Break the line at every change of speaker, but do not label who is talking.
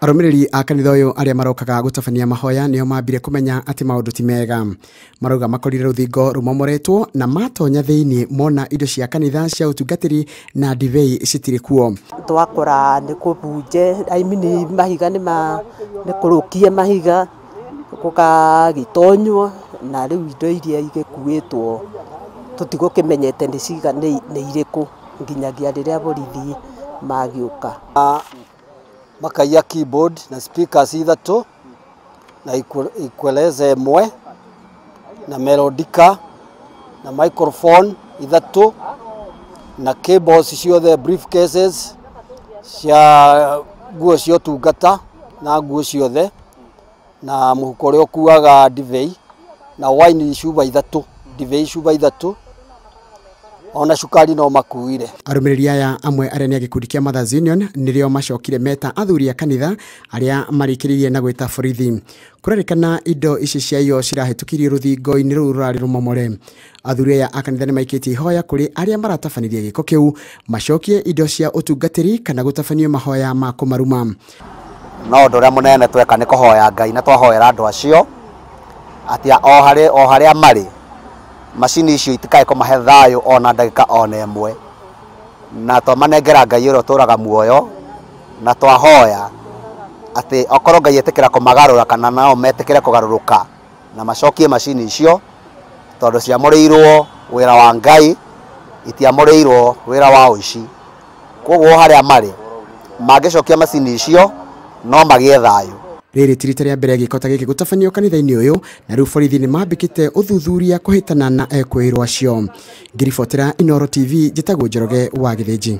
Arũmĩrĩri a kanitha ũyũ arĩa marokaga gũtabania mahoya nĩo mambire kũmenya atĩ maũndũ ti mega. Marauga makorire rũthingo rũmomoretwo na matonya thĩinĩ mona indo cia kanitha cia ũtungatĩri na ndibei citirĩ kuo.
Twakora nĩ kũbunje, I mean mahiga nĩ kũrũkie mahiga gũkagĩtonywo na rĩu indo iria igĩkuĩtwo tũtigũkĩmenyete nĩ ciga nĩ irĩkũ nginyagia rĩrĩa borithi magĩũka.
Makaiya keyboard na speakers ithatũ na equalizer ĩmwe na melodica na microphone ithatũ na cables ciothe, briefcases cia nguo cia ũtungata na nguo ciothe na mũhuko ũrĩa ũkuaga ndibei na wine cuba ithatũ, ndibei cuba ithatũ ona cukari no makuire.
Arũmĩrĩri aya amwe arĩa nĩ a gĩkundi kĩa Mothers Union nĩrĩo macokire meta athuri a kanitha arĩa marĩkĩrĩirie na gwĩta borithi. Kũrerĩkana indo ici cia iyo cirahĩtũkirio rũthingo-inĩ rũu rũrarĩ rũmomore. Athuri aya a kanitha nĩmaikĩtie ihoya kũrĩ arĩa maratabanirie gĩko kĩu macokie indo cia ũtungatĩri kana gũtabanio mahoya ma kũmaruma.
No ũndũ ũrĩa mũnene tweka nĩ kũhoya Ngai na twahoera andũ acio atĩ o harĩa marĩ macini icio itikae kũmahe thayũ ona ndagĩka ona ĩmwe, na twamanengera Ngai ũrĩa ũtũraga muoyo na twahoya atĩ okorwo Ngai etĩkĩra kũmagarũra kana nao metĩkĩre kũgarũrũka na macokie macini icio tondũ ciamũrĩirwo wĩra wa Ngai, itiamũrĩirwo wĩra wa ũici. Koguo harĩa marĩ mangĩcokia macini icio no magĩe thayũ.
Rĩrĩ ti rita rĩa mbere gĩko ta gĩkĩ gũtabanio kanitha-inĩ ũyũ na rĩu borithi nĩ mambĩkĩte ũthuthuria kũhĩtana na ekũĩrwo acio. Ngĩribotera Inooro TV, njĩtagwo Njoroge wa Gĩthĩnji.